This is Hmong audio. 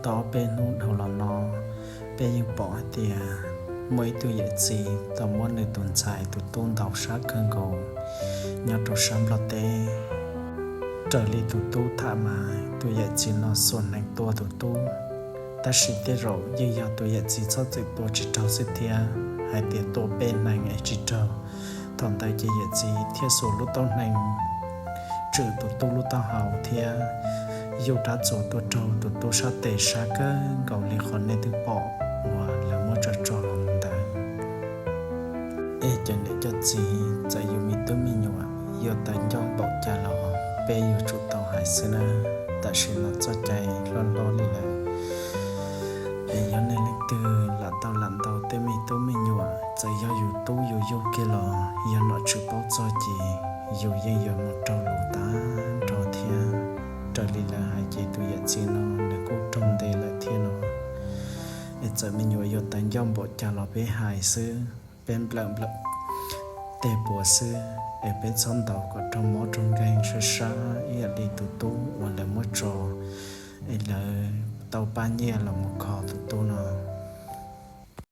Tau ob peb hnub dhau los no, peb yeej pom hais tias muaj ib tug yawm txiv tau muab nws tus ntxhais tus tub ntaus sab kawg nkaus nyob rau sab Nplog teb. Raws li tus tub tham mas tus yawm txiv no xuas hneev tua tus tub, tab sis tej zaum yeej yog tus yawm txiv txhob txwm tua tsis raug xwb thiab, hais tias tua peb hneev es tsis raug. Thaum ntawd ces yawm txiv thiaj xuas lub taub hneev tswm tus tub lub taub hau thiab yuj rab txuas tuaj raug tus tub sab tes sab kawg nkaus li qhov nej twb pom uas lawv muab tso tso los ntawd. Es cov niam cov txiv, txawm yus me tub me nyuam yuav tawv ncauj npaum cas los peb yuav tsum tau hais xwb na. Tam sim no txoj cai hlob hlob li lawm, es yog nej leej twg lam tau lam ntaus tej me tub me nyuam, txawm yog yus tub yus yug kiag los yog nom tswv paub txog ces yus yeej yuav mus raug lus tag nrho thiab. Raws li lawv hais ces tus yawm txiv no nws kuj raug ntes lawm thiab no. Es txawm me nyuam yuav tawv ncauj npaum cas los peb hais xwb, peb nplawm nplawm tej puas xwb, es peb txhob ntaus kom raug mob raug nkeeg sab sab ib yam li tus tub uas lawv muab tso, es lawv tau pab nyiaj los mus kho tus tub no.